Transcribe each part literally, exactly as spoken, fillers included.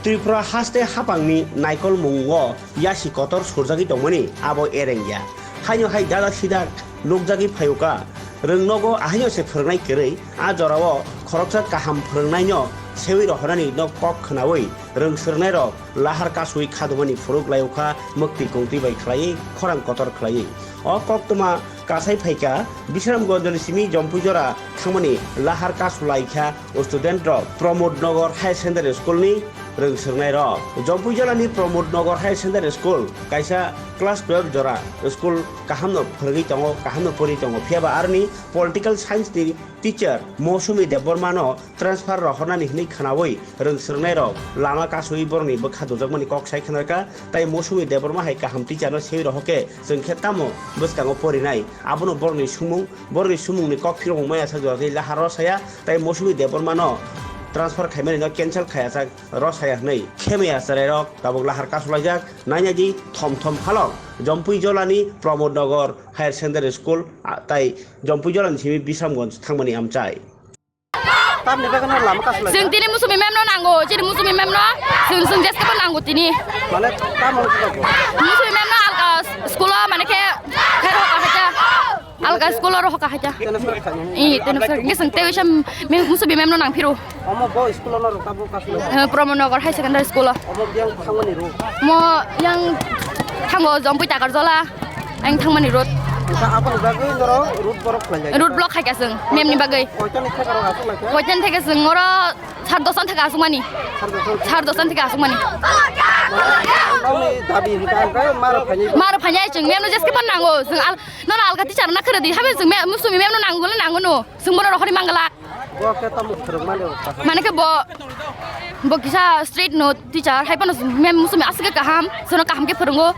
Tripura haste haphangni naikolmungo yasi kotor surjagwi tongmani abo ereng ya. Haino hai dada sidak nukjagwi phayokha. Rwngnogo ahaino se phwrwngnai kwrwi, a jorao khoroksa kaham phwrwngnaino sewi rohornani no kok khwnawi rwng swrwngnairok lahar kasui khadumani phuruk layokha, mwktwi kongtwi bai khlaiwi khorang kotor khlaiwi. O koktwma kasai phaikha Bisramganjni simi Jompuijora thangmani lahar kasu laikha student rok Pramod Nagar Higher Secondary School ni rwng swrwngnai rok. Jompuijora ni Pramod Nagar Higher Secondary School kaisa class twelve jora school kaham no phwrwngwi tongo, kaham no pori tongo, phiya ba aroni political science ni teacher Mosumi Debbarma no transfer rohornani hwnwi khwnawi rwng swrwngnairok lama kasui borokni bwkha dujakmani kok sai khwnarkha, tai Mosumi Debbarma hai kaham teacher no sewi rohokhe chwng khe tamo bwskango porinai? Abono borokni sumung, borokni sumungni kok phirokmung maya sak jora tei lahar rw saya, tai Mosumi Debbarma no transfer khaimani no cancel khayajak rw saya hwnwi khemaya chwrairok tabuk lahar kasulaijak. Nainadi thom thom halok Jompuijolani Pramod Nagar Higher Secondary School, a, tai Jompuijolani simi Bisramganj thangmani amchai. Tamni bagwi no lama kasu lai. Chwng tini Musumi ma'am no nango, chini Musumi ma'am no. Chwng, chwng jeskhe bo nango tini. Mane tamo wngkha bo? Musumi ma'am no alka school o mane khe khe rohor haja. Alka school o rohor haja. Tene sir khaini. I, tene sir. Nge chwng tei wisam me Musumi ma'am no nang phiro. Omo bo school o no rwkha bo kasu lai. Eh, Pramod Nagar Higher Secondary School o. Omo biyang thangmani rw. Mo yang thango Jompui Takarjola. Ang thangmani road. Wngkha aboni bagwi norok road block khlaijak. Road block khaikha chwng, ma'am ni bagwi. Koitani theka rok aswk laikha? Koitani theka chwng oro sar dosan theka aswkmani. Sar dosan. Sar dosan theka aswkmani. Nokni dabi hwnkha hwnkhe maro phaini. Maro phaini ai chwng, ma'am no jeskhe phan nango. Chwng al-, nono alka teacher na khwrwdi, habai chwng ma'am, Musumi ma'am no nango le nango no. Chwng bono rohorwi manglak. Bo khe tamo phwrwngmani rok. Mane khe bo, bo kisa street no teacher, hai phano ma'am Musumi aswk khe kaham, jono kaham khe phwrwngo.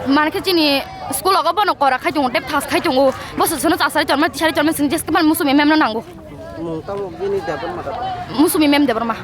Mane khe chini school o bono kora khai tongo, tei thas khai tongo. Bo se jono chasari chorma, tisari chorma, chwng jeskhe phano Musumi ma'am no nango. Mung tamo bini Debbarma da? Musumi ma'am Debbarma.